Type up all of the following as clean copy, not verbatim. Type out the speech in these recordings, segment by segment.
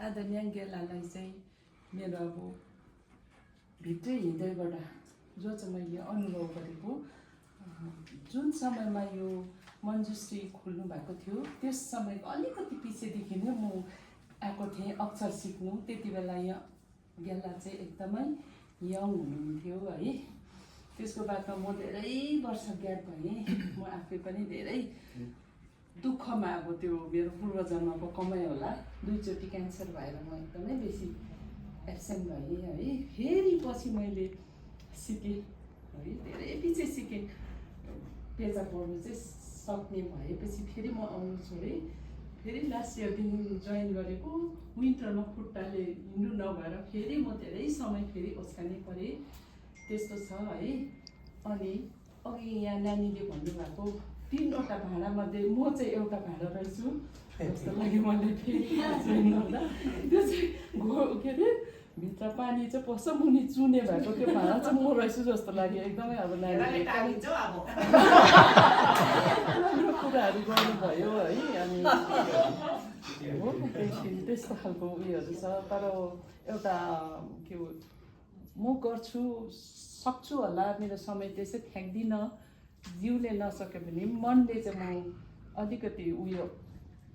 आदरणीय गेलालाई चाहिँ मेरो अब भित्रै हृदयबाट जो चाहिँ मैले अनुभव गरेको जुन समयमा यो मञ्जुश्री खोल्नु भएको थियो त्यस समयको अलिकति पछिदेखि नै म आएको थिएँ अक्षर सिक्नु। त्यति बेला यहाँ गेला चाहिँ एकदमै यङ हुनुहुन्थ्यो है। त्यसको बादमा म धेरै वर्ष ग्याप भएँ। म आफै पनि धेरै दुःखमा अब त्यो मेरो पूर्वजन्मको कमाइ होला। दुईचोटि क्यान्सर भएर म एकदमै बेसी एब्सेन्ट भएँ है। फेरि पछि मैले सिकेँ है, धेरै पछि सिकेँ। पेजा पढ्नु चाहिँ सक्ने भएपछि फेरि म आउनु छोडेँ। फेरि लास्ट इयरदेखि जोइन गरेको विन्टरमा खुट्टाले हिँड्नु नभएर फेरि म धेरै समय फेरि ओछ्यानै परेँ। त्यस्तो छ है। अनि अघि यहाँ नानीले भन्नुभएको 3वटा भाँडामध्ये म चाहिँ एउटा भाँडा रहेछु जस्तो लाग्यो मलाई फेरि जोइन गर्दा। त्यो चाहिँ के अरे भित्र पानी चाहिँ पस्छ मुनि चुने भएको त्यो भाँडा चाहिँ म रहेछु जस्तो लाग्यो एकदमै। अब नानीले राम्रो कुराहरू गर्नुभयो है। अनि हो त्यस्तो खालको उयोहरू छ। तर एउटा के हो म गर्छु सक्छु होला, मेरो समय त्यसै फ्याँक्दिनँ। जिउले नसक्यो भने मनले चाहिँ म अलिकति उयो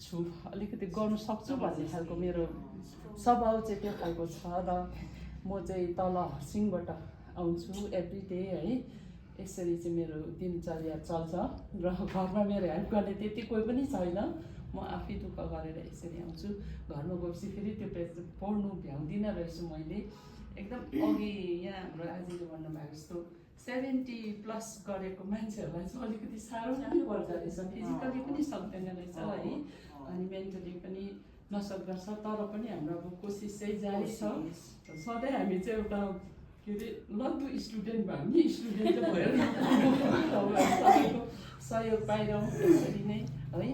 छु, अलिकति गर्नु सक्छु भन्ने खालको मेरो स्वभाव चाहिँ त्यो खालको छ। र म चाहिँ तल हर्सिङबाट आउँछु एभ्री डे है। यसरी चाहिँ मेरो दिनचर्या चल्छ र घरमा मेरो हेल्प गर्ने त्यति कोही पनि छैन। म आफै दुःख गरेर यसरी आउँछु। घरमा गएपछि फेरि त्यो पेज पढ्नु भ्याउँदिनँ रहेछु मैले एकदम। अघि यहाँ हाम्रो आजीले भन्नुभएको जस्तो 70+ गरेको मान्छेहरूलाई चाहिँ अलिकति साह्रो पनि पर्छ रहेछ। फिजिकली पनि सक्दैन रहेछ है, अनि मेन्टली पनि नसक्दो छ। तर पनि हाम्रो अब कोसिस चाहिँ जारी छ। सधैँ हामी चाहिँ एउटा के अरे लद्दु स्टुडेन्ट भए पनि स्टुडेन्ट चाहिँ भएर सबैको सहयोग पाइरहँ यसरी नै है।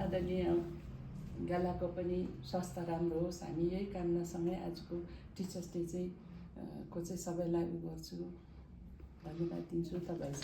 आदरणीय गेलाको पनि स्वास्थ्य राम्रो होस्, हामी यही कामनासँगै आजको टिचर्स डे चाहिँ को चाहिँ सबैलाई उयो गर्छु, धन्यवाद दिन्छु। तपाईँहरू